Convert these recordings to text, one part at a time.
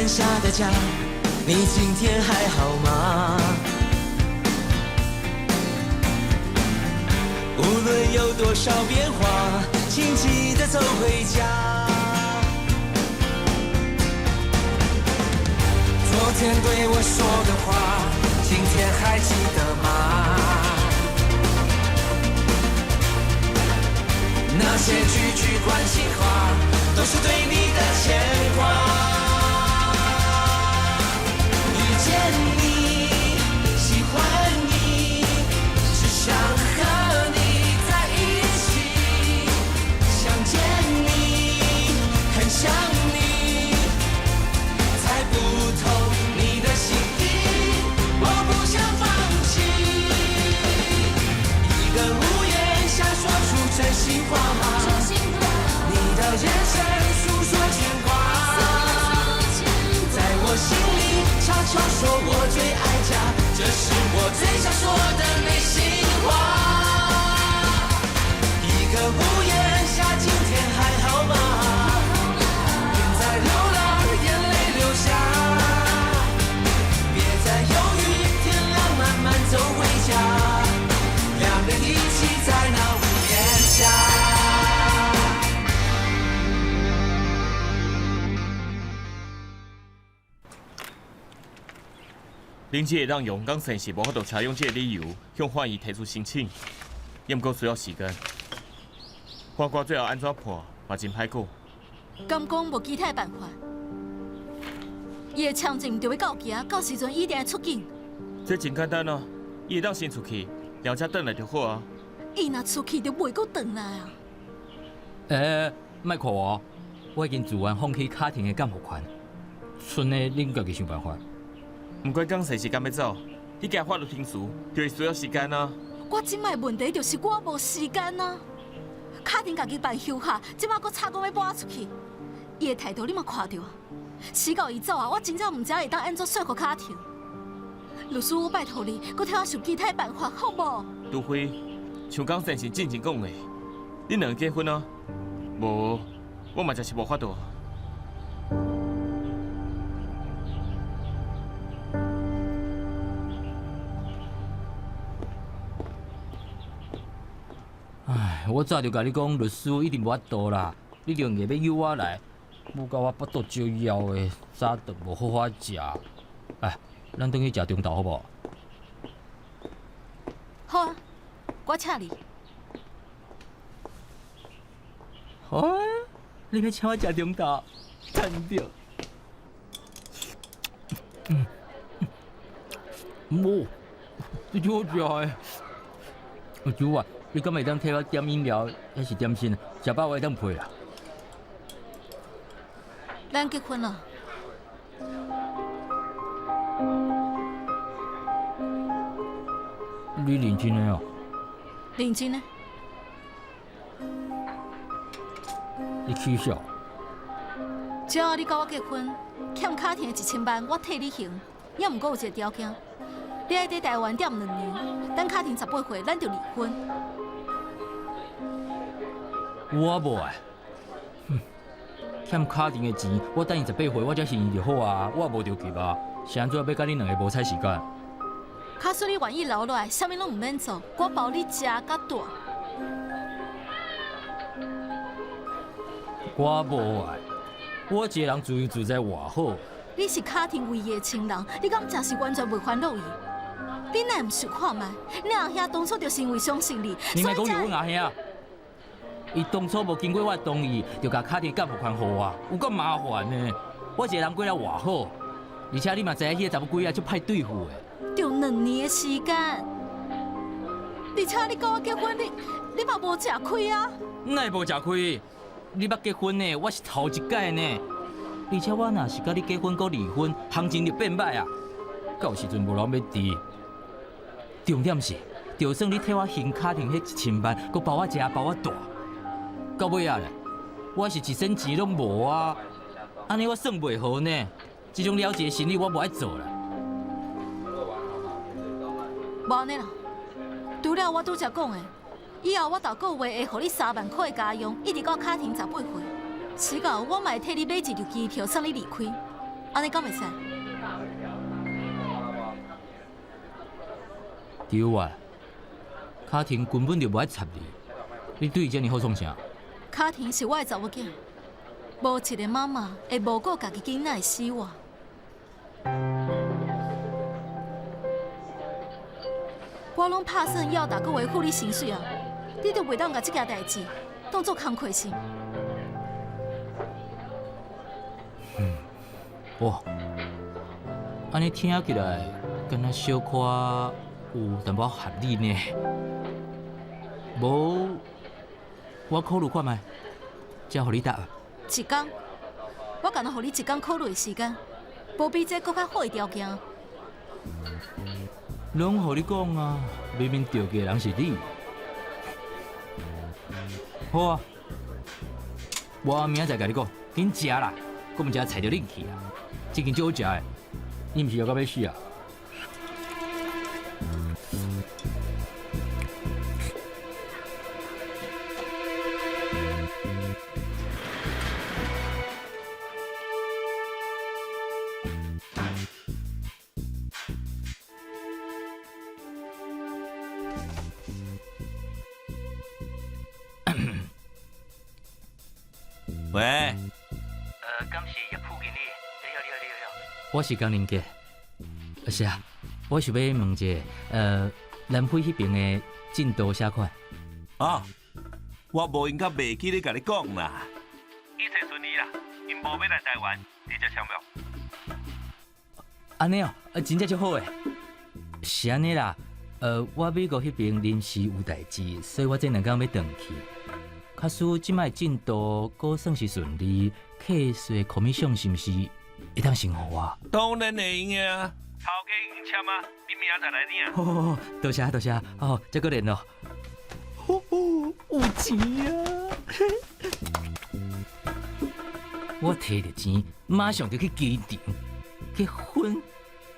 下的家，你今天還好嗎？無論有多少變化，請記得走回家。昨天對我說的話，今天還記得嗎？那些句句關心話，都是對你的牽掛。遇見你，喜歡你，只想和你在一起。想見你，很想你，猜不透你的心意，我不想放棄。一個屋檐下說出真心話，你的眼神訴說牽掛，在我心裡悄悄說我最愛家，這是我最想說的內心話。一個屋檐下，今天還好嗎？別再流浪，眼淚流下，別再猶豫，天亮慢慢走回家，兩人一起在那屋檐下。恁這會當用江先生無法度採用這個理由向法院提出申請，也毋過需要時間。法官最後按怎判嘛真歹講。敢講無其他的辦法？伊的簽證就欲到期啊，到時陣伊一定會出境。這真簡單啊，伊會當先出去，然後才轉來就好啊。伊若出去就袂閣轉來啊。欸，莫看我，我已經自願放棄卡庭的監護權，賰的恁家己想辦法。毋管江先生敢欲走，你加法律程序就會需要時間啊。我這擺問題就是我無時間啊。卡庭家己辦休學，這擺閣吵講欲搬出去，伊的態度你嘛看著啊。死到伊走啊，我真正毋知會當按怎說服卡庭。律師，我拜託你，閣替我想其他辦法，好無？除非像江先生進前講的，恁兩个結婚啊？無，我嘛真是無法度。唉，我早就共你講，律師一定無法度啦，你就硬欲誘我來，母到我腹肚燒枵的，早頓無好好食。哎，咱轉去食中晝好無？好啊，我請你。好啊，你欲請我食中晝，讚著。嗯，無，這真好食的。阿舅啊，你敢會當替我點飲料，抑是點心？食飽我會當陪啦。咱結婚了。你認真的哦？認真的。你起笑？只要你佮我結婚，欠卡庭的1000萬，我替你還。也毋過有一個條件，你愛佇台灣踮2年，等卡庭18歲，咱就離婚。我無愛。哼，欠卡庭的錢，我等伊十八歲，我才還伊就好啊。我無著急啊，是按怎欲佮恁兩个無采時間？假使你願意留落來，啥物攏毋免做，我包你食佮住。我無愛，我一個人自由自在偌好。你是卡庭唯一的親人，你敢真是完全袂煩惱伊？你哪會毋想看覓？你阿兄當初就是因為相信你，你莫講是阮阿兄，伊當初無經過我的同意，就共卡庭監護權予我，有夠麻煩的。我一個人過了偌好，而且你嘛知影彼个查某鬼仔足歹對付的。就2年的時間，而且你佮我結婚，你嘛無食虧啊？哪會無食虧？你捌結婚呢？我是頭一擺呢。而且我若是佮你結婚閣離婚，行情就變歹啊！到時陣無人欲佇。重點是，就算你替我還卡庭彼1000萬，閣包我食包我住，到尾仔咧，我是一仙錢攏無啊！按呢我算袂好呢。這種了結生意我無愛做啦。無按呢啦，除了我拄才講的，以後我逐個月會予你3萬塊的家用，一直到卡庭十八歲。死到我嘛會替你買一張機票送你離開。按呢敢會使？對啊，卡婷根本就無愛插你，你對伊遮爾好創啥？卡婷是我的查某囝，無一個媽媽會無顧家己囡仔的死活。我攏拍算要逐個月付你薪水啊，你就袂當共這件代誌當做工課是？哇，按呢聽起來，敢若小可有淡薄合理呢。無，我考慮看覓，才予你答案。一工，我干焦予你一工考慮的時間，無比這閣較好的條件。攏予你講啊，明明著急的人是你。好啊，我明仔載共你講，緊食啦，閣毋食菜就冷去啊。這間足好食的，你毋是枵到欲死啊？喂，敢是葉副經理？你好，你好，你好，我是江林杰。是啊，我想欲問一下，南非彼邊的進度啥款？啊，我無閒甲袂記咧共你講啦。一切順利啦，𪜶無欲來台灣，直接簽約。按呢哦，真正足好的。是按呢啦，我美國彼邊臨時有代誌，所以我這兩工欲轉去。假使這擺進度閣算是順利，課稅 commission 是毋是會當先予我？當然會用的啊，頭家已經簽啊，你明仔載來領。好好好，多謝多謝，哦，再閣聯絡。吼吼，有錢啊！我提著錢，馬上就去機場結婚。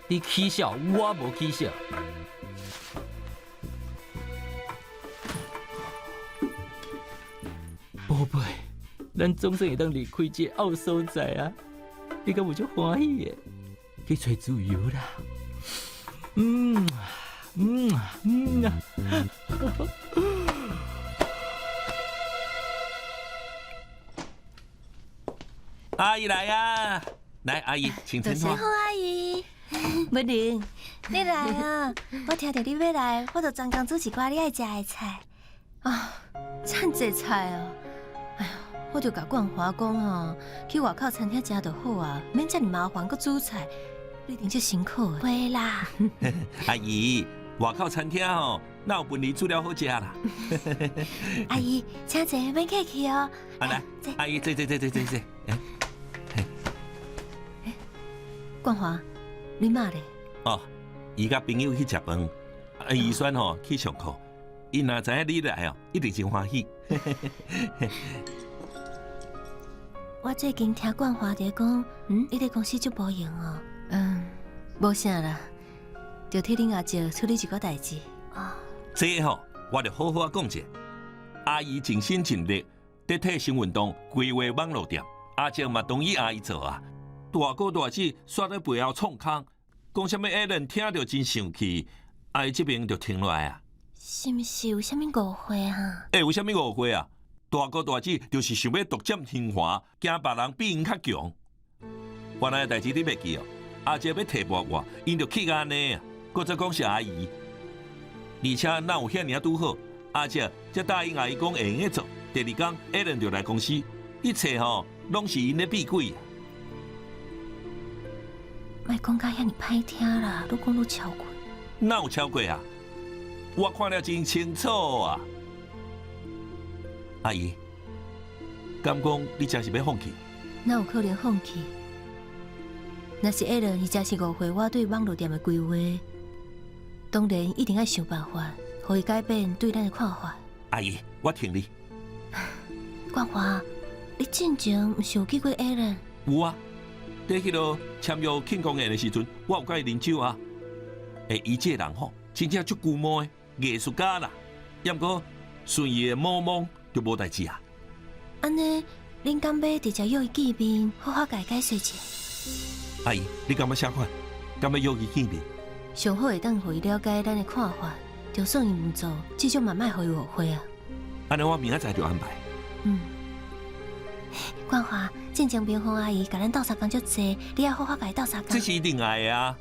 你起痟，我無起痟。寶貝，咱總算會當離開這個漚所在啊！你敢有足歡喜的？去揣自由啦！嗯嗯嗯啊！阿姨來啊！來，阿姨，請參多謝坐。好阿姨，文玲，你來啊！我聽著你欲來，我就專工煮一寡你愛食的菜。啊，遮濟菜哦！哎喲，我就共冠華講吼，去外口餐廳食就好啊，免遮爾麻煩，閣煮菜，你一定足辛苦的。會啦，阿姨，外口餐廳吼，哪有分你煮了好食啦？阿姨，請坐，免客氣哦。啊來坐，阿姨坐坐坐坐坐坐。冠華，你媽咧？哦，伊佮朋友去食飯，啊，伊選吼去上課，伊若知影你來哦，一定真歡喜。我最近聽冠華佇咧講，你佇公司足無閒哦。嗯，無啥啦，就替恁阿叔處理一寡代誌。哦，這吼，我就好好仔講一下。阿姨盡心盡力，佇替新運動規劃網路店，阿叔嘛同意阿姨做啊。大哥大姊煞佇背後創空，講啥物愛人聽著真生氣，阿姨這邊就停落來啊。是毋是有啥物誤會啊？會有啥物誤會啊？大哥大姊就是想欲獨佔興華，驚別人比𪜶較強。原來的代誌你袂記哦？阿叔欲提拔我，𪜶就氣甲按呢啊，閣再講是阿姨，而且哪有遐爾仔拄好？阿叔才答應阿姨講會用得做。第二工，艾倫就來公司，一切吼攏是𪜶咧變鬼。莫講甲遐爾歹聽啦，愈講愈超過。哪有超過啊？我看了真清楚啊！阿姨，敢講你真是欲放棄？哪有可能放棄？若是艾倫伊真是誤會我對網路店的規劃，當然一定愛想辦法，予伊改變對咱的看法。阿姨，我聽你。冠華，你進前毋是有見過艾倫？有啊，佇彼个簽約慶功宴的時陣，我有佮伊啉酒啊。欸，伊這个人吼，真正足龜毛的藝術家啦。抑毋過順伊的毛毛就無代誌啊。按呢，恁敢欲直接約伊見面，好好共伊解釋一下？阿姨，你感覺啥款？敢欲約伊見面？上好會當予伊了解咱的看法，就算伊毋做，至少嘛莫予伊誤會啊。按呢，我明仔載就安排。嗯。冠華，進前明鳳阿姨共咱鬥相共足濟，你愛好好共伊鬥相共。這是一定愛的啊！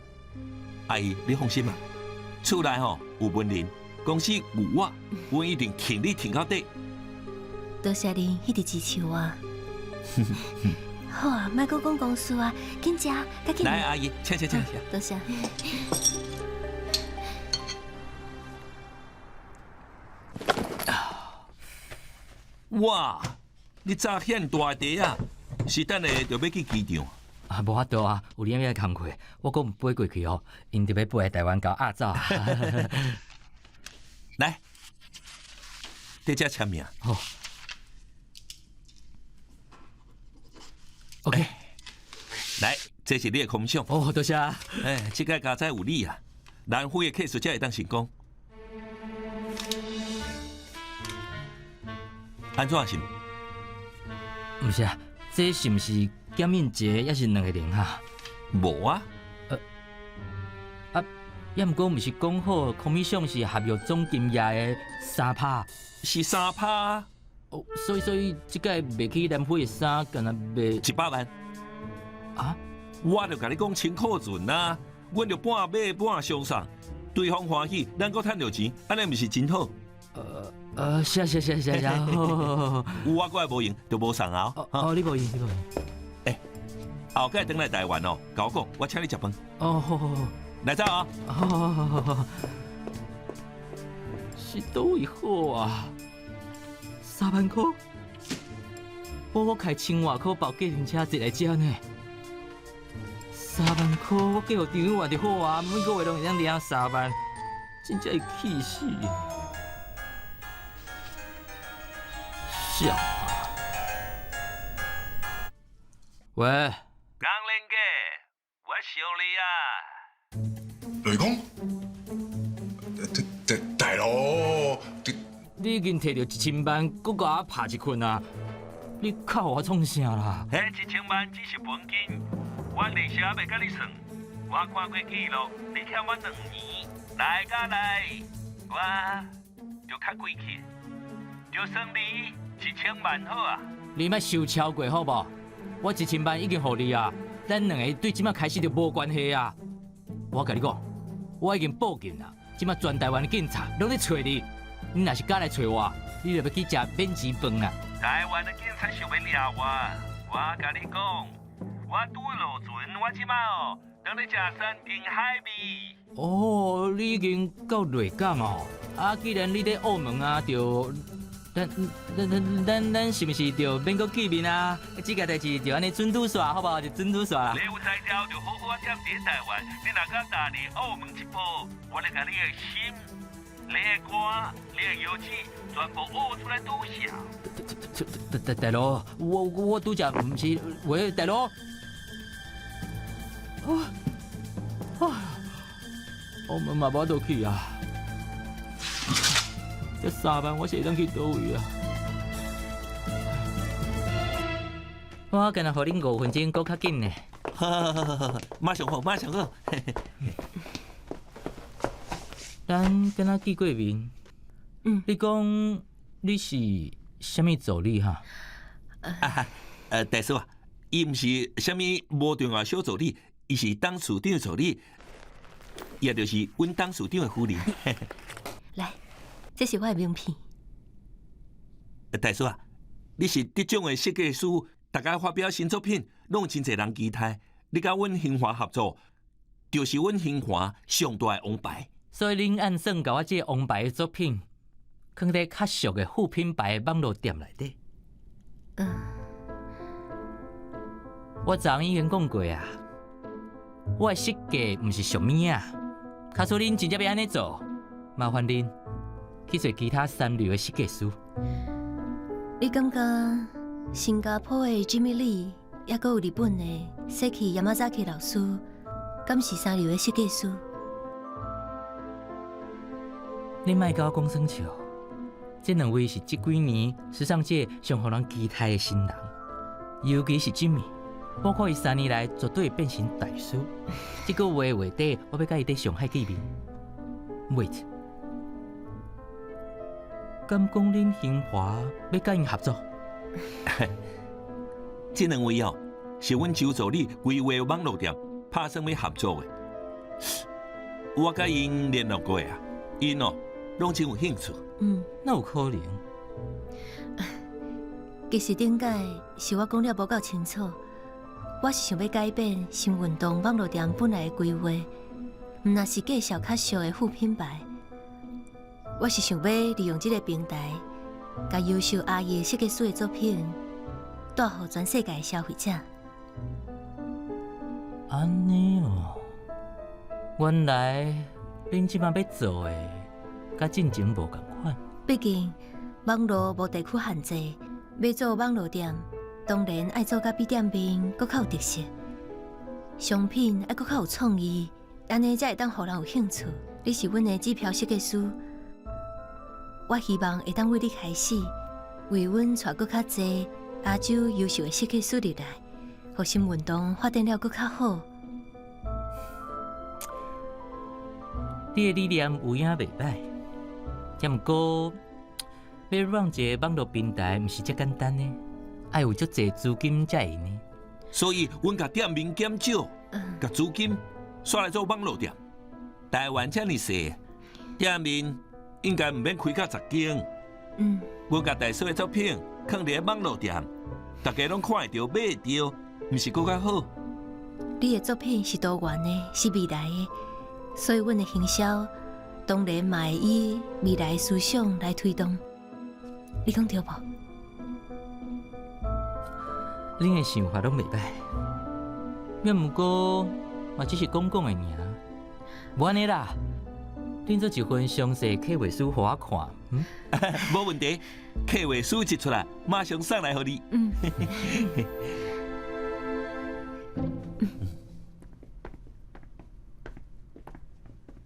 阿姨，你放心啊，厝內吼有文玲，公司有我，阮一定挺你挺到底。多謝你一直支持我。好啊，莫閣講公事啊，緊食，較緊。來，阿姨，請請請請。多謝。哇！你紮遐大塊啊，是等下就欲去機場？啊，無法度啊，有啥物工課，我閣毋飛過去哦，𪜶就欲飛來台灣共我壓走。來，佇遮簽名。好。OK。來，這是你的空賞。哦，多謝。哎，這個佳哉有你啊，南非的 case 才會當成功。按怎是？毋是啊，這是毋是減免一個，抑是兩個零啊？無啊。啊，抑毋過毋是講好，commission 是合約總金額的3%，是3%。哦，所以這擺賣去南非的衫，敢若賣100萬。啊？我就共你講清庫存啊，阮就半買半相送，對方歡喜，咱閣趁著錢，按呢毋是真好？是是是是是，好，有我閣會無閒，就無送啊。哦，你無閒，你無閒。欸，後擺轉來台灣哦，共我講，我請你食飯。哦，好好好，來走啊。好好好好好。是佗位好啊？3萬箍，我開千外箍包計程車坐來遮呢。3萬箍，我計予張永就好啊，每個月攏會當領三萬，真正會氣死。笑啊！喂，江玲姐，我想你啊。雷公，大大佬，你已經提著1000萬，閣共我拍一棍啊！你靠我創啥啦？彼1000萬只是本金，我利息猶未共你算。我看過記錄，你欠我2年，來甲來，我就較規氣，就算你1000萬好啊！你莫收超過好無？我1000萬已經予你啊，咱兩个對這擺開始就無關係啊！我共你講，我已經報警啦，這擺全台灣的警察攏咧揣你，你若是敢來揣我，你就欲去食免錢飯啦！台灣的警察想欲掠我，我共你講，我拄落船，我這擺哦，當咧食山珍海味。哦，你已經到內港哦，啊，既然你佇澳門啊，就。咱咱咱咱是毋是就免閣見面啊？這個代誌就按呢準拄煞，好無？就準拄煞啦。你有才調就好好仔踮佇台灣，你若敢踏入澳門一步，我來共你的心、你的肝、你的腰子全部挖出來拄痟。大大佬，我拄則毋是，喂，大佬。啊啊！澳門嘛無法度去啊。這3萬我是會當去佗位啊？我今日予恁5分鐘閣較緊呢。好好好好好，馬上好，馬上好。咱敢若見過面？嗯。你講你是啥物助理哈？大嫂啊，伊毋是啥物無重要小助理，伊是董事長助理，也就是阮董事長的夫人。來。這是我的名片。大嫂啊，你是得獎的設計師，逐家發表新作品，攏真濟人期待。你佮阮興華合作，就是阮興華上大的王牌。所以恁按算共我這個王牌的作品，囥佇較俗的副品牌的網路店內底。嗯。我昨已經講過啊，我的設計毋是俗物仔，假使恁真正欲按呢做，麻煩恁去揣其他三流的設計師。你感覺新加坡的 Jimmy Lee，抑閣有日本的 Seki Yamazaki 老師，敢是三流的設計師？你莫共我講耍笑，這兩位是這幾年時尚界上予人期待的新人，尤其是 Jimmy，我看伊3年來絕對會變成大師。這個月月底，我欲佮伊佇上海見面。Wait，敢講恁興華欲佮𪜶合作？這兩位哦，是阮周助理規劃網路店，拍算欲合作的。我佮𪜶聯絡過啊，𪜶哦攏真有興趣。哪有可能？其實頂擺是我講了無夠清楚，我是想欲改變新運動網路店本來的規劃，毋若是介紹較俗的副品牌。我是想欲利用這個平台，共優秀亞裔設計師的作品帶予全世界的消費者。按呢哦，原來恁這擺欲做的，佮進前無仝款。畢竟網路無地區限制，欲做網路店，當然愛做甲比店面閣較有特色，商品愛閣較有創意，按呢才會當予人有興趣。你是阮的指標設計師，我希望會當為你開始，為阮帶閣較濟亞洲優秀的設計師入來，予新運動發展了閣較好。你的理念有影袂䆀，也毋過欲 run 一个網路平台，毋是遮簡單的，愛有足濟資金才會呢。所以，阮共店面減少，共資金煞來做網路店。台灣遮爾細，店面應該毋免開到10間。阮共大師的作品囥佇咧網路店，大家攏看會著、買會著，毋是閣較好？你的作品是多元的，是未來的，所以阮的行銷當然嘛會以未來的思想來推動。你講對無？恁的想法攏袂䆀，也毋過嘛只是講講的爾。無按呢啦，恁做一份詳細計劃書予我看。嗯，無問題，計劃書一出來，馬上送來予你。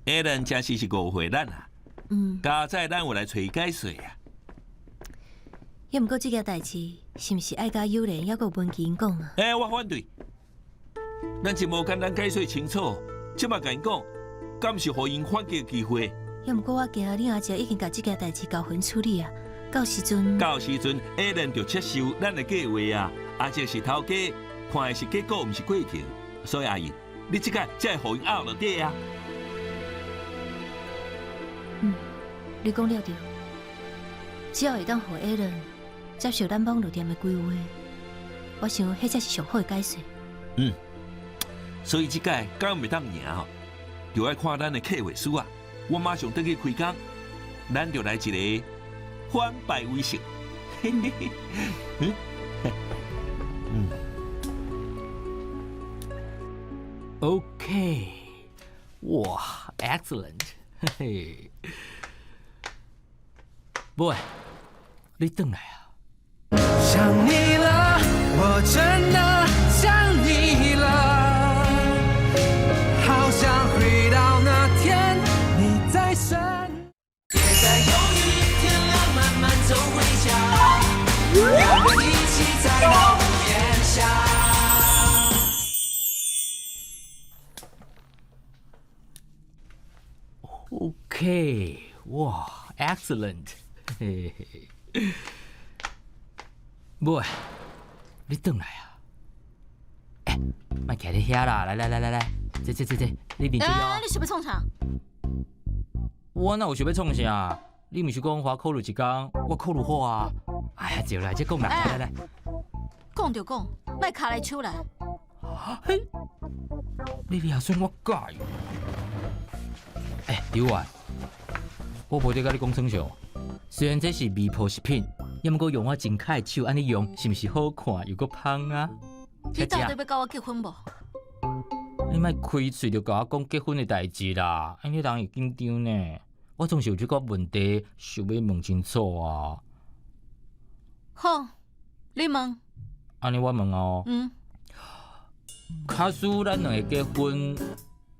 Alan 真是是誤會咱啊！佳哉咱有來揣伊解說啊。也毋過這件代誌是毋是愛佮友蓮抑閣文琪講啊？欸，我反對。咱真無簡單解說清楚，這擺共𪜶講，敢是予𪜶反擊的機會？也毋過我驚恁阿姐已經共這件代誌交予𪜶處理啊，到時陣到時陣，Alan 就接受咱的計劃啊。阿姐是頭家，看的是結果，毋是過程。所以阿姨，你這擺才會予𪜶拗落底啊。嗯，你講了對，只要會當予 Alan 接受咱網路店的規劃，我想彼才是上好的解說。嗯，所以這擺敢會當贏吼，就愛看咱的計劃書啊。我馬上轉去開工，咱就來一個反敗為勝。嗯。 OK，哇，excellent，嘿嘿。母，你轉來啊！想你了，我真的想你了，好想回到那天你在身。別再猶豫，天亮慢慢走回家，兩個一起在那屋檐下。 OK，哇，excellent，嘿嘿。母，你轉來啊！欸，莫徛佇遐啦，來來來來來，這這這這，你啉這欸，你想欲創啥？我哪有想欲創啥？你毋是講予我考慮一工，我考慮好啊。哎呀，就來這講啦，來來來，講就講，莫跤來手來。嘿，你掠算我佮意。欸，劉婉，我無咧共你講耍笑。雖然這是未破食品，也毋過用我真巧的手按呢用，是毋是好看又閣芳啊？你到底欲佮我結婚無？你莫開喙就共我講結婚的代誌啦，按呢人會緊張呢。我總是有這個問題想欲問清楚啊。好，你問。按呢我問哦。嗯。假使咱兩个結婚，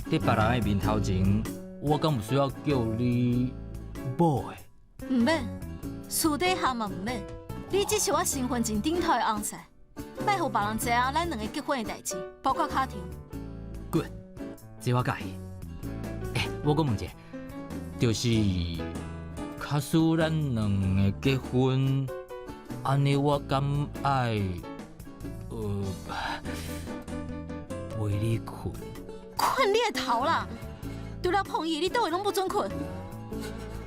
佇別人的面頭前，我敢有需要叫你某的？毋免，私底下嘛毋免。你只是我身份證頂頭的紅線，莫予別人知影咱兩个結婚的代誌，包括卡婷。 Good，這我佮意。欸，我閣問一下，就是假使咱兩个結婚，按呢我敢愛，陪你睏？睏你的頭啦！除了碰伊，你佗位攏不准睏。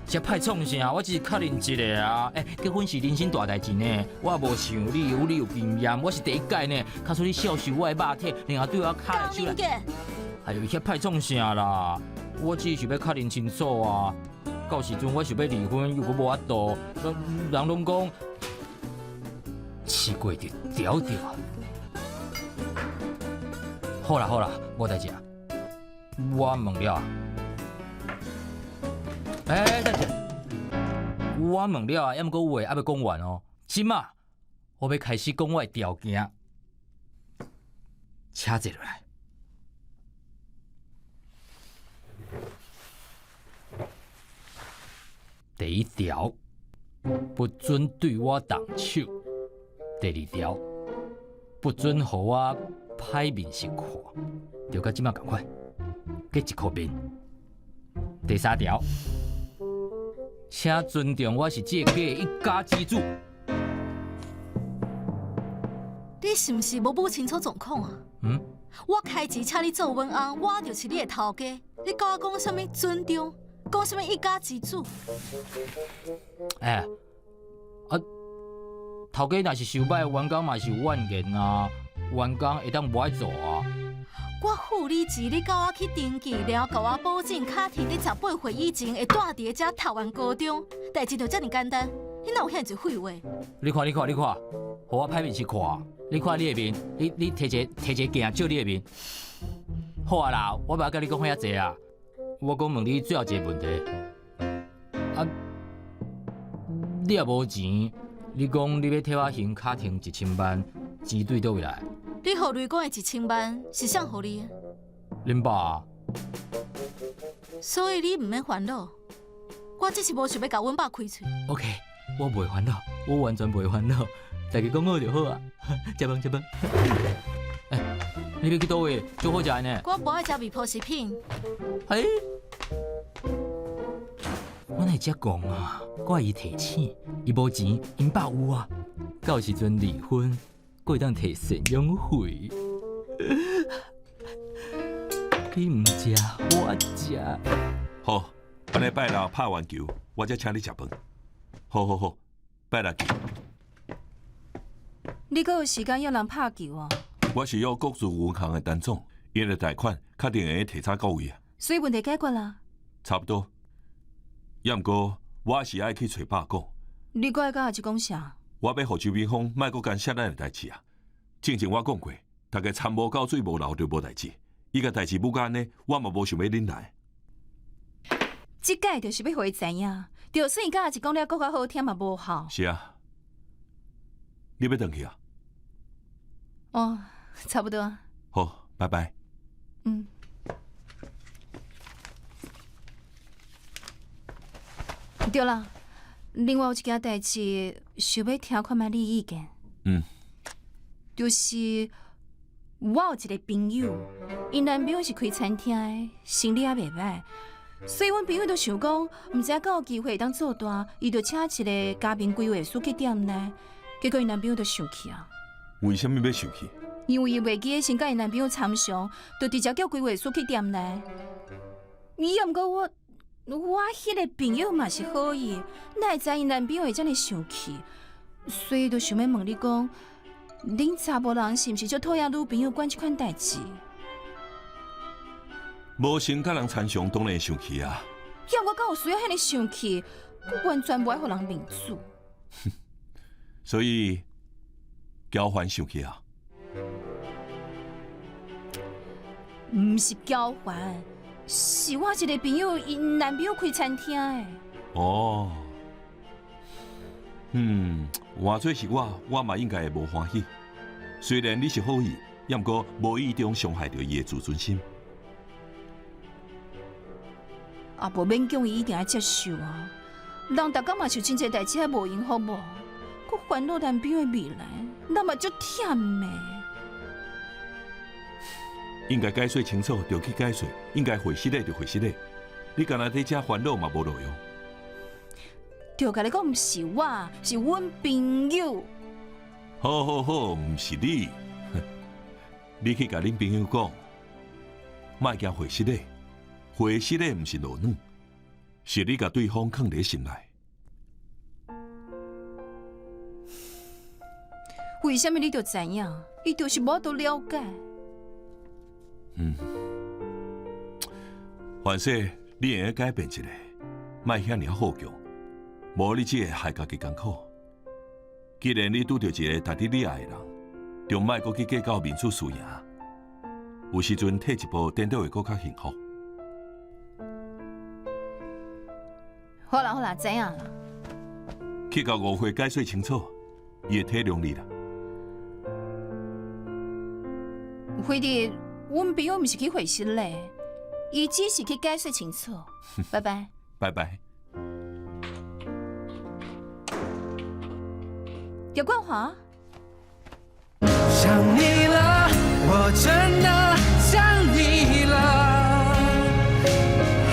這歹創啥？我只是確認一下啊！欸，結婚是人生大代誌呢，我也無像你有你有經驗，我是第一屆呢。假使你接受我的肉體，然後對我跤手來，哎喲，遐歹創啥啦？我只是欲確認清楚啊！到時陣我想欲離婚，又閣無法度，人攏講試過就著著啊！好啦好啦，無代誌啊，我問了。欸，等下，我問了啊，猶毋過話猶未講完哦。這馬我欲開始講我的條件，請坐落來。第一條，不准對我動手；第二條，不准予我歹面色看，就佮這馬仝款，閣一箍面。第三條，請尊重我是這个家的一家之主。你是毋是無摸清楚狀況啊？嗯。我開錢請你做阮翁，我就是你的頭家。你佮我講啥物尊重？講啥物一家之主？欸，啊，頭家若是受歹，員工嘛是有怨言啊。員工會當無愛做啊。我付你錢，你共我去登記，然後共我保證，卡婷佇18歲以前會蹛佇遮讀完高中，代誌就遮爾簡單。你哪有遐濟廢話？你看，你看，你看，予我歹面色看。你看你的面，你你提一個提一個鏡照你的面。好啊啦，我袂愛佮你講遐濟啊。我閣問你最後一個問題。啊，你也無錢，你講你欲替我還卡婷1000萬，錢對佗位來？你予雷公的1000萬是誰予你的？恁爸。所以你毋免煩惱，我只是無想欲共阮爸開喙。 OK，我袂煩惱，我完全袂煩惱，大家講好就好啊。食飯食飯。欸，你欲去佗位？足好食的呢。我無愛食未鋪食品。欸，我哪會遮戇啊？我愛伊提醒，伊無錢，𪜶爸有啊。到時陣離婚，閣會當提贍養費。你毋食，我食。好，按呢拜六拍完球，我才請你食飯。好好好，拜六見。你閣有時間約人拍球哦？我是約國資銀行的陳總，𪜶的貸款確定會提早到位啊。所以問題解決啦？差不多。猶毋過，我是愛去揣爸講。你閣愛佮阿姊講啥？我欲予周美芳莫閣干涉咱的代誌啊！進前我講過，大家田無夠水無流就無代誌。伊共代誌母甲按呢，我嘛無想欲忍耐。這擺就是欲予伊知影，就算伊佮阿姊講了閣較好聽嘛無效。是啊，你欲轉去啊？哦，差不多啊。好，拜拜。嗯。對啦，另外有一件代誌，想欲聽看覓你意見。嗯。就是我有一個朋友，𪜶男朋友是開餐廳的，生理也袂䆀，所以阮朋友就想講，毋知影敢有機會會當做大，伊就請一个家庭規劃師去店內，結果𪜶男朋友就生氣啊。為啥物欲生氣？因為伊袂記得先佮𪜶男朋友參詳，就直接叫規劃師去店內。伊也毋過我，我彼个朋友嘛是好意，哪會知𪜶男朋友會遮爾生氣？所以就想欲問你講，恁查某人是毋是足討厭女朋友管這款代誌？無先佮人參詳，當然會生氣啊！要我敢有需要遐爾生氣？我完全無愛予人面子。所以嬌環生氣啊？毋是嬌環，是我一个朋友，𪜶男朋友開餐廳的。哦，嗯，換做是我，我嘛應該會無歡喜。雖然你是好意，猶毋過無意中傷害著伊的自尊心。也無勉強伊一定愛接受啊！人逐工嘛受真濟代誌，遐無閒好無？阁烦恼男朋友的未来，那嘛足忝的。应该解释清楚就去解释，应该回失礼就回失礼。你干焦伫遮烦恼嘛无路用。就共你讲，毋是我，是阮朋友。好好好，毋是你，你去共恁朋友讲，莫惊回失礼，回失礼毋是落软，是你共对方囥伫心内。为啥物你就知影？伊就是无法度了解。嗯，凡势你会用改变一下，莫遐尔好强，无你只会害家己艰苦。既然你拄著一个值得你爱的人，就莫阁去计较面子输赢。有时阵退一步，颠倒会阁较幸福。好啦好啦，知影啦。去共误会解释清楚，伊会体谅你啦。辉弟，阮朋友毋是去会失礼，伊只是去解释清楚。拜拜。拜拜。叶冠华。想你了，我真的想你了，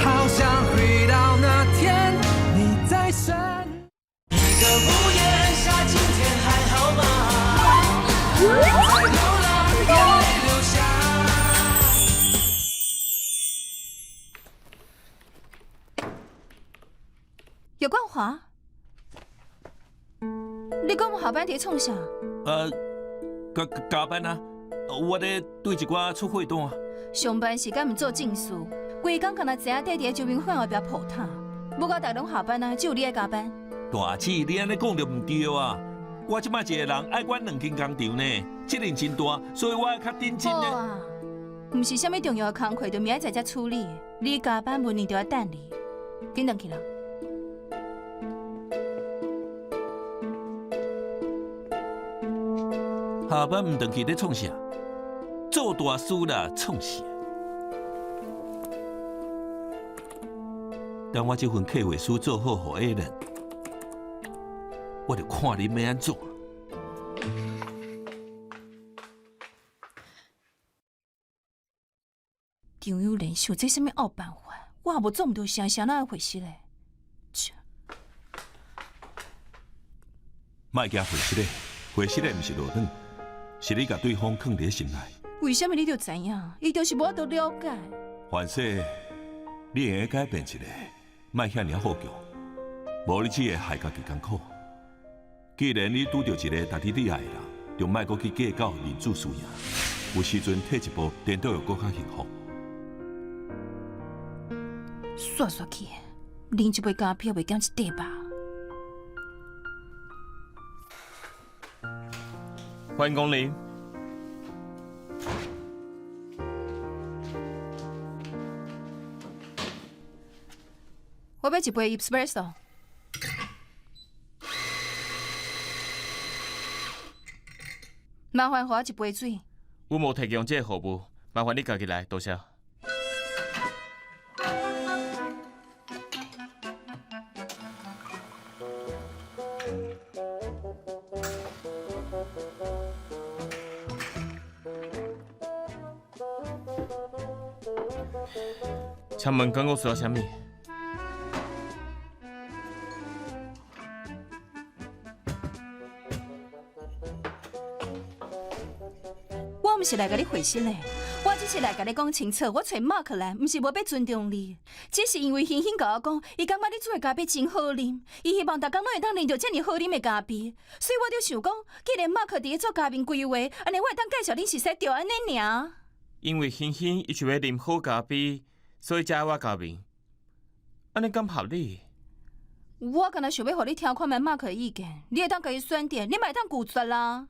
好想回到那天你在身。一个屋檐下，今天还好吗？在流浪，眼泪流下。叶冠华，你讲下班伫创啥？加班啊！我咧对一寡出货单。上班时间毋做正事，规工干焦知影缀伫周明焕后壁抱塔，无甲逐人下班啊，只有你爱加班。大姊，你按呢讲就毋对啊！我这摆一个人爱管两间工厂呢，责任真大，所以我爱较认真呢。好啊，毋是啥物重要的工课，就明仔载才处理。你加班，文玲就爱等你，紧转去啦。下班毋转去咧创啥？做大事啦，创啥？等我这份计划书做好，予 Alan，我就看恁欲按怎。张友仁想这啥物奥办法？我也无做毋著啥，啥哪会回事咧？切！莫惊回失礼，回失礼毋是落软，是你共对方囥伫心内。为啥物你就知影？伊就是无法度了解。凡势，你会用改变一下，莫遐尔好强，无你只会害家己艰苦。既然你拄著一个值得你爱的人，就莫阁去计较面子输赢。有时阵退一步，颠倒会阁较幸福。煞煞去，啉一杯咖啡袂减一块肉。欢迎光临。我欲一杯 espresso。麻烦予我一杯水。阮无提供这个服务，麻烦你家己来，多谢。请问敢阁需要啥物？我毋是来共你回信的，我只是来共你讲清楚，我揣 Mark 来，毋是无欲尊重你，只是因为欣欣共我讲，伊感觉你煮的咖啡真好啉，伊希望逐工拢会当啉著遮尔好啉的咖啡，所以我就想讲，既然 Mark 伫咧做咖啡规划，按呢我会当介绍恁熟似，就按呢尔。因为欣欣伊想欲啉好咖啡，所以才爱我加面，按呢敢合理？我干焦想欲予你听看觅 Mark 的意见，你会当共伊选择，你嘛会当拒绝啦。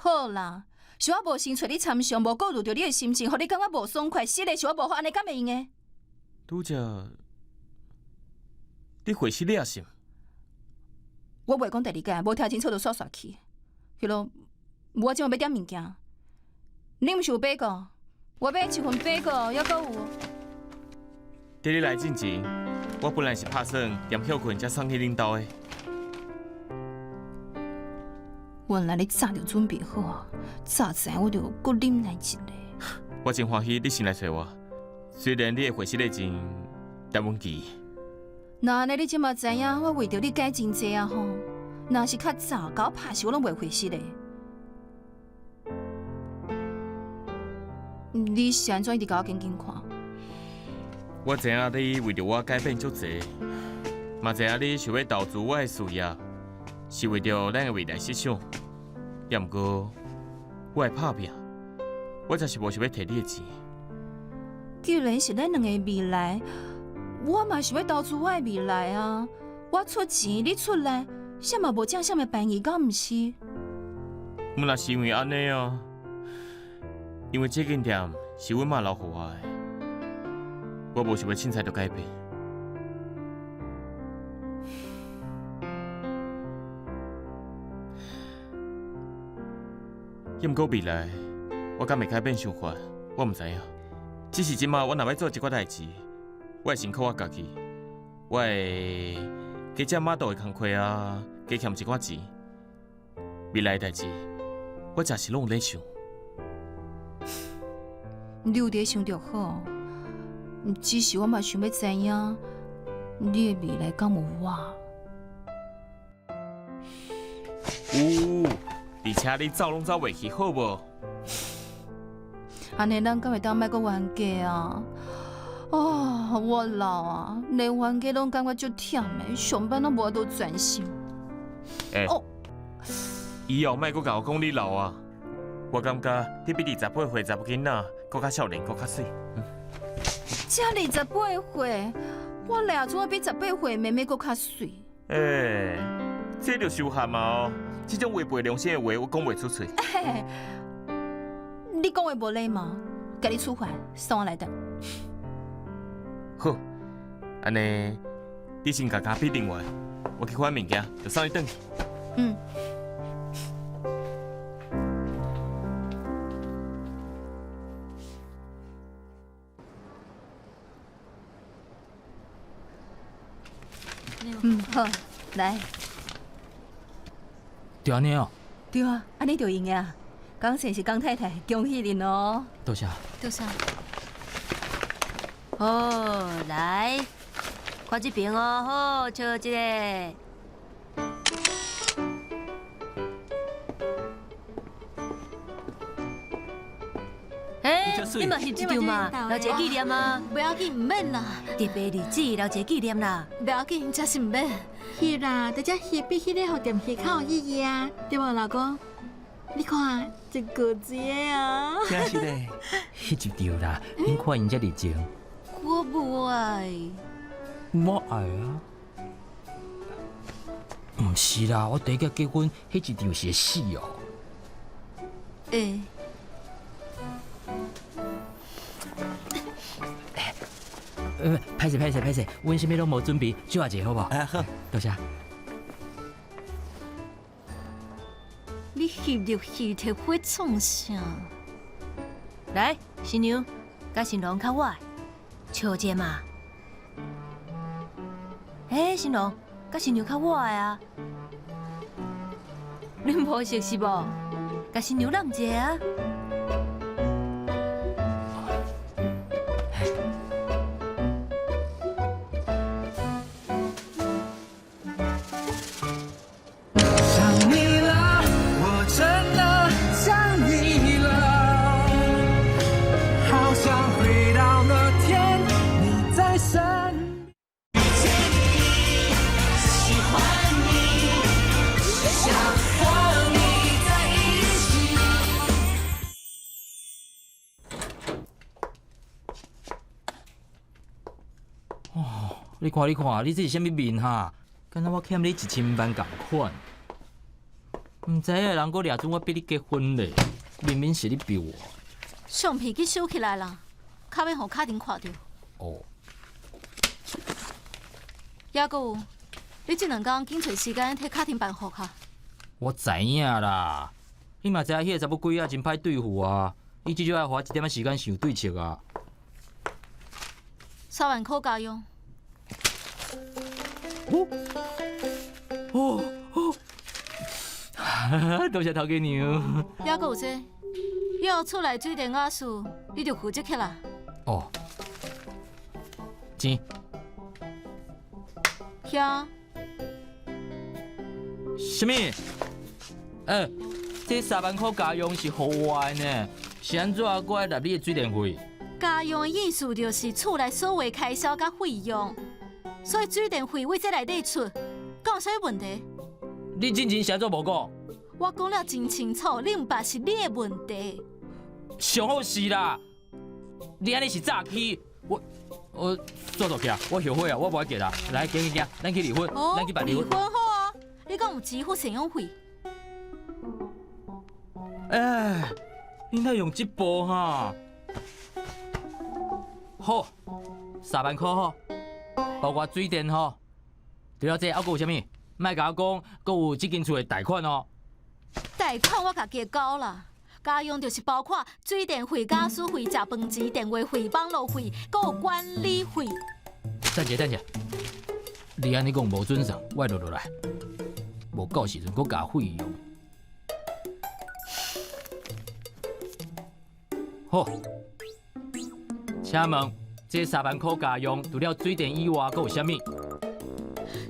好啦，是我无先揣你参详，无顾虑著你的心情，予你感觉无爽快，实在是我无好，按呢敢会用的？拄则，你回失了是？我袂讲第二摆，无听清楚就煞煞去。彼落，我这马欲点物件，你毋是有买过？我欲一份买过，犹阁有。伫你来进前，我本來是拍算踮歇睏才送去恁兜的。原來你早就準備好啊！早知我就閣忍耐一下。我真歡喜你先來揣我，雖然你的回失禮真等阮記。那按呢，你這嘛知影，我為著你改真濟啊吼！若是較早，共我拍死，我攏袂回失的。你是按怎一直共我緊緊看？我知影你為著我改變足濟，嘛知影你想欲投資我的事業，是為著咱的未來設想。也毋過，我會拍拚，我就是無想欲提你的錢。既然是咱兩個未來，我嘛想欲投資我的未來啊！我出錢，你出力，啥嘛無佔啥物便宜，敢毋是？毋若是因為按呢啊，因為這間店是阮媽留予我的，我無想欲凊彩就改變。抑毋過未來，我敢會改變想法，我毋知影。只是這馬我若欲做一寡代誌，我會先靠我家己，我會加接碼頭的工課啊，加欠一寡錢。未來的代誌，我誠是攏有咧想。你有佇想就好，只是我嘛想欲知影，你的未來敢有我？有，而且你走攏走袂去，好無？按呢，咱敢會當莫閣冤家啊？啊，我老啊，連冤家攏感覺足忝的，上班攏無法度專心。欸，以後莫閣共我講你老啊！我感覺你比28歲查某囡仔閣較少年，閣較媠。才28歲，我掠怎比18歲妹妹閣較媠？欸，這就是有限嘛哦！這種違背良心的話，我講袂出喙。欸，你講話無禮貌，共你處罰，送我來等。好，按呢，你先共咖啡啉完，我去款物件，就送你轉去。嗯。嗯，好，來。就按呢哦。對啊，按呢就用的啊。江先是江太太，恭喜恁哦。多謝。多謝。好，來，看這邊哦，好，笑一下。欸，你嘛翕一張嘛，留一個紀念啊。袂要緊，毋免啦。特別日子留一個紀念啦。袂要緊，真是毋免。翕啦，直接翕比彼个予店翕較有意義啊，對無老公？你看，真高級的啊！真是嘞，翕一張啦，恁看𪜶遮熱情。我無愛。我愛啊。毋是啦，我第一擺結婚，翕一張是會死哦。欸。歹勢歹勢歹勢，阮啥物攏無準備，借一下好無？啊好，多謝。你翕著翕著火創啥？來，新娘，佮新郎較我的，笑一下嘛。欸，新郎，佮新娘較我的啊。恁無熟是無？佮新娘攬一下啊。想你了，我真的想你了，好想回到那天你在身邊。喜歡你，想和你在一起。哦，你看，你看，你這是啥物面哈？敢若我欠你1000萬仝款。毋知影的人閣掠準我逼你結婚咧，明明是你逼我。相片去收起來啦，較免予卡婷看著。哦。抑閣有，你這兩工緊揣時間替卡婷辦戶口。我知影啦，你嘛知影彼個查某鬼仔真歹對付啊，伊至少愛花一點仔時間想對策啊。3萬箍家用。哦哦哦！多謝頭家娘。猶閣有這，以後厝內水電瓦斯，你就負責起來。哦，錢。遐。啥物？欸，這3萬箍家用是予我的呢，是按怎閣愛納你的水電費？家用的意思就是厝內所有的開銷佮費用，所以水電費對這內底出，敢有啥物問題？你進前是按怎無講？我講了真清楚，你毋捌是你的問題。上好是啦，你按呢是詐欺，我煞落去啊，我後悔啊，我無愛結啦。來，行行行，咱去離婚，咱去辦離婚。離婚好啊，你敢有支付贍養費？哎，你哪用這步哈？好，3萬箍好，包括水電吼。除了這，還閣有啥物？莫共我講，閣有這間厝的貸款哦。貸款我家己會交啦，家用就是包括水電費、家私費、食飯錢、電話費、網路費，閣有管理費。等者，等者，你按呢講無準算，我會錄落來，無到時陣閣加費用。好，請問這3萬箍家用，除了水電以外，閣有啥物？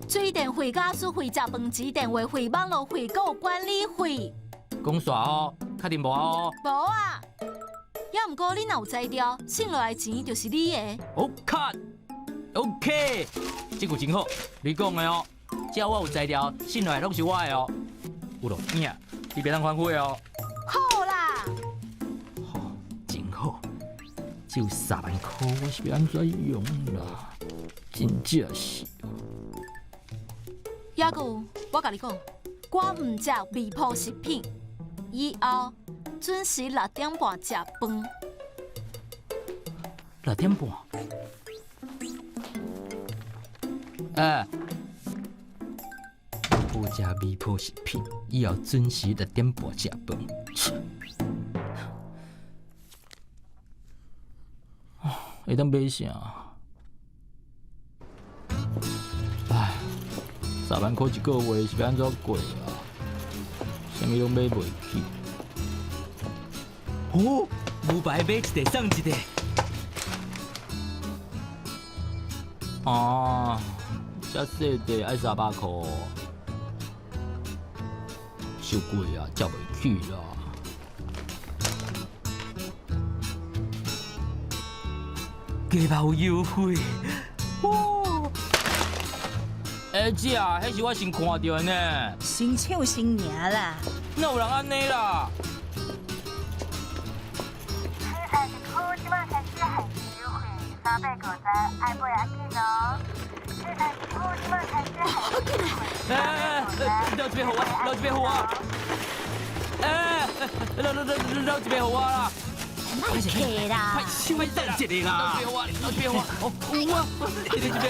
水電費、家私費、食飯錢、電話費、網路費，閣有管理費。講煞哦，確定無哦？無啊，猶毋過你若有才調，剩落來錢就是你的。好卡，OK，這句真好，你講的哦。只要我有才調，剩落來攏是我的哦。有錄影，你袂當反悔哦。好啦，好，真好，只有3萬箍，我是欲按怎用啦？真正是。猶閣有，我共你講，我毋食味鋪食品，以後準時6點半食飯。6點半？欸，不食味鋪食品，以後準時6點半食飯。會當買啥？唉，3萬箍一個月是欲按怎過啊？啥物攏買袂起。哦，牛排買一塊送一塊。哦，遮細塊愛300箍，傷貴啊，食袂起啦。雞肉有優惠，哦！欸姐啊，彼是我先看著的呢。先搶先贏啦！哪有人按呢啦？七彩一区這擺開始限時優惠，350愛買愛緊哦。七彩一區這擺開始限時優惠，欸，留一邊予我，留一邊予我。欸，留留留留一邊予我啦！莫客啦！快等一下啦！留一邊予我，留一邊予我。哦，有啊，這邊這邊。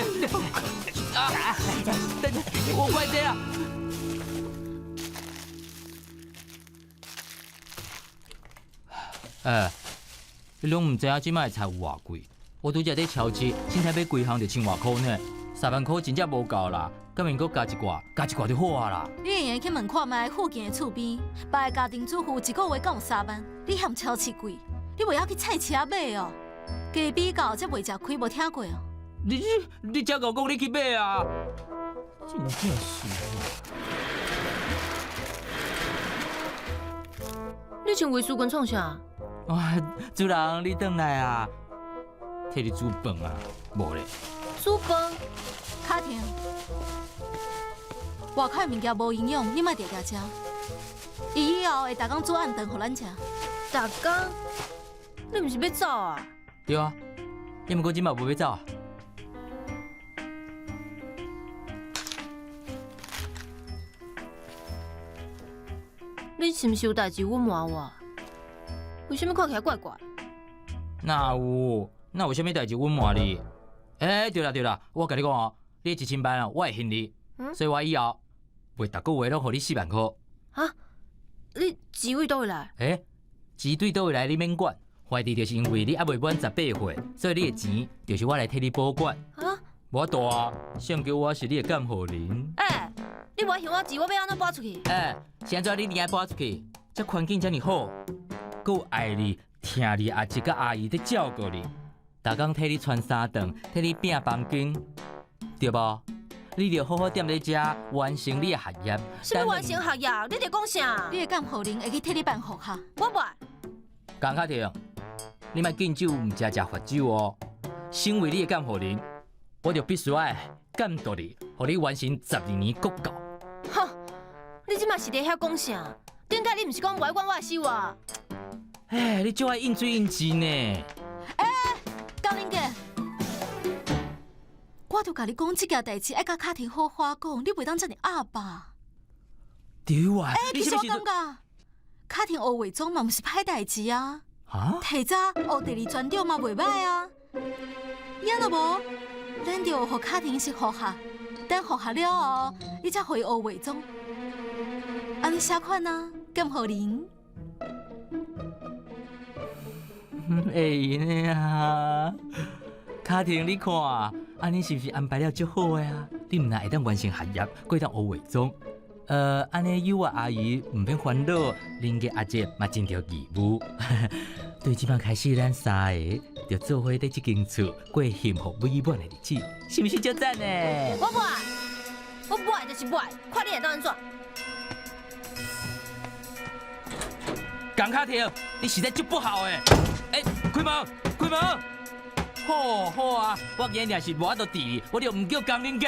啊，等，我快這啦。欸，你攏毋知影這擺的菜有偌貴？我拄才佇超市，凊彩買幾項就千外箍呢，3萬箍真正無夠啦，敢免閣加一寡，加一寡就好啊啦。你會用去問看覓附近的厝邊，別个家庭主婦一個月敢有3萬？你嫌超市貴，你袂曉去菜市仔買哦？加比較才袂食虧，無聽過哦？你才共我講你去買啊？真正是。你穿衛書裙創啥？哇，主人，你轉來啊！替你煮飯啊？無咧。煮飯？卡停。外口的物件無營養，你莫定定食。伊以後會逐工煮暗頓予咱食。逐工？你毋是欲走啊？對啊，抑毋過這擺無欲走啊。你是毋是有代誌隱瞞我？為啥物看起來怪怪？哪有？哪有啥物代誌隱瞞你？欸，對啦對啦，我共你講哦，你1000萬啊，我會還你，所以我以後袂逐個月攏予你4萬箍。啊？你錢對佗位來？欸，錢對佗位來，你免管。懷疑就是因為你猶未滿18歲，所以你的錢就是我來替你保管。啊？無法度啊，誰叫我是你的監護人？欸，你無愛還我錢，我欲按怎搬出去？欸，是按怎你一定愛搬出去？這環境遮爾好，閣有愛你、疼你阿叔佮阿姨佇照顧你，逐工替你穿衫頓，替你摒房間，對無？你著好好踮咧遮完成你的學業。啥物完成學業？你佇講啥？你的監護人會去替你辦復學。我無愛。江卡婷，你莫敬酒毋食食罰酒哦。身為你的監護人，我就必須愛監督你，予你完成12年國教。哼，你這馬是佇遐講啥？頂擺你毋是講無愛管我的生活？哎，你就愛應水應舌呢。欸，江玲姐，我就共你講，這件代誌愛佮卡婷好好講，你袂當遮爾鴨吧？對啊。欸，其實我感覺，卡婷學化妝嘛，毋是歹代誌啊。啊？提早學第二專長嘛，袂歹啊。也若無，咱就予卡婷先復學，等復學了後，你才予伊學化妝。按呢啥款啊？監護人？會用的啊，卡婷，你看，按呢是毋是安排了足好的啊？你毋但會當完成學業，閣會當學化妝。按呢幼兒阿姨毋免煩惱，恁家阿姐嘛盡著義務。對這擺開始，咱三个就做伙佇這間厝過幸福美滿的日子，是毋是足讚呢？我無愛，我無愛就是無愛，看你會當按怎？江卡婷，你實在足不孝的。欸，開門，開門！好，好啊，我今日若是無法度佇你，我就毋叫江玲杰。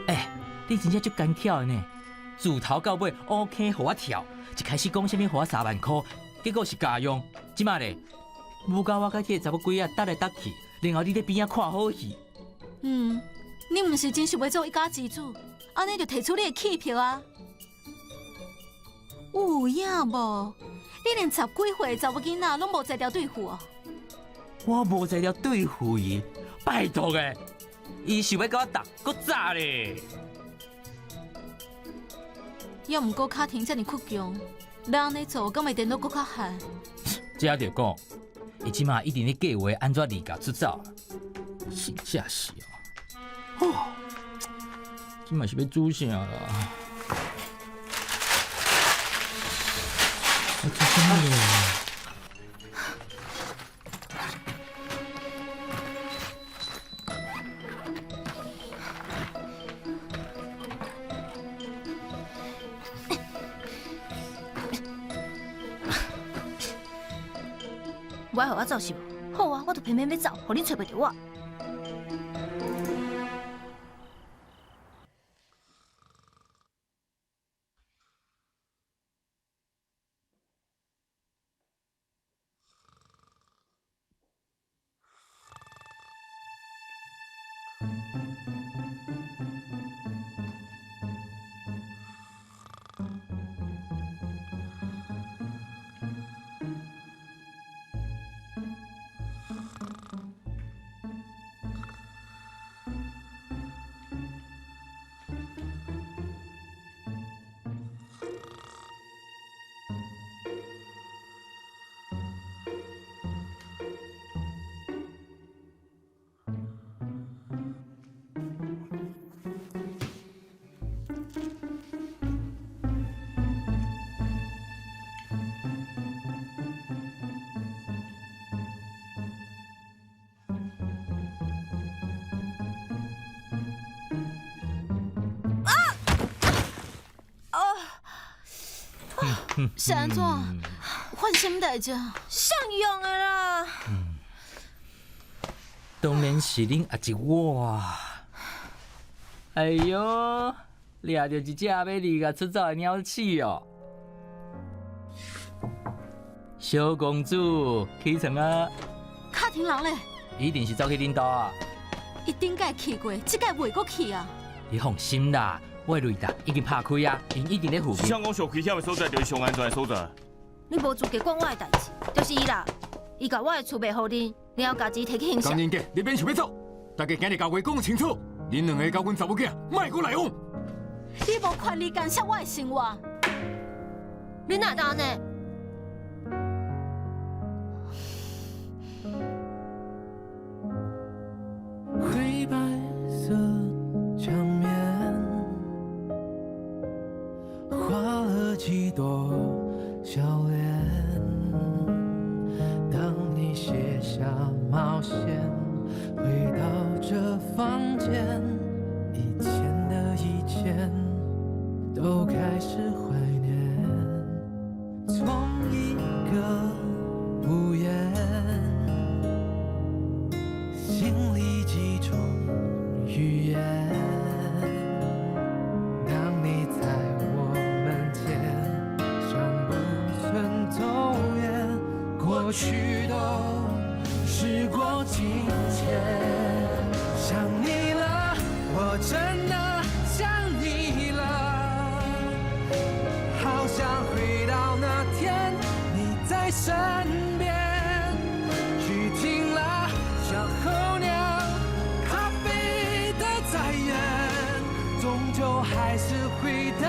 欸，你真正足奸巧的呢，自頭到尾烏坑予我跳，一開始講啥物予我3萬箍，結果是家用。這擺咧，無教我佮這个查某鬼仔搭來搭去，然後你佇邊仔看好戲。嗯，你毋是真想欲做一家之主，按呢就提出你的氣魄啊！有影無？你連十幾歲的查某囡仔攏無才調對付哦？我無才調對付伊，拜託的，伊想欲佮我鬥，閣早咧。猶毋過卡婷遮爾倔強，咱按呢做，敢會顛倒閣較害？這就講，伊這馬一定咧計劃按怎離家出走，真正是哦。哦，這馬是欲煮啥啦？欲煮啥物咧？無愛予我走是無？好啊，我就偏偏欲走，予恁揣袂著我。是按怎？发生啥物代誌？啥用的啦？當然是恁阿叔我。哎喲，掠著一隻欲離家出走的鳥鼠哦！小公主，起床啊！卡婷人咧？一定是走去恁兜啊！伊頂擺去過，這擺袂閣去啊！你放心啦，我的雷達已經拍開啊，𪜶一定佇附近。誰講上危險的所在就是上安全的所在？你無資格管我的代誌，就是伊啦。伊共我的厝賣予恁，然後共錢提去還江仁杰，你免想欲走，大家今日共話講清楚，恁兩个佮阮查某囝莫閣來往。你無權利干涉我的生活。你哪會當按呢？朵笑臉。當你卸下帽線，回到這房間，以前的以前都開始懷念。從一個屋檐，心裡幾種語言。當你在我門前，像不曾走遠，過去都時過境遷。想你了，我真的想你了，好想回到那天你在身邊。雨停了，像候鳥，它飛得再遠，終究還是回到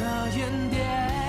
那原點。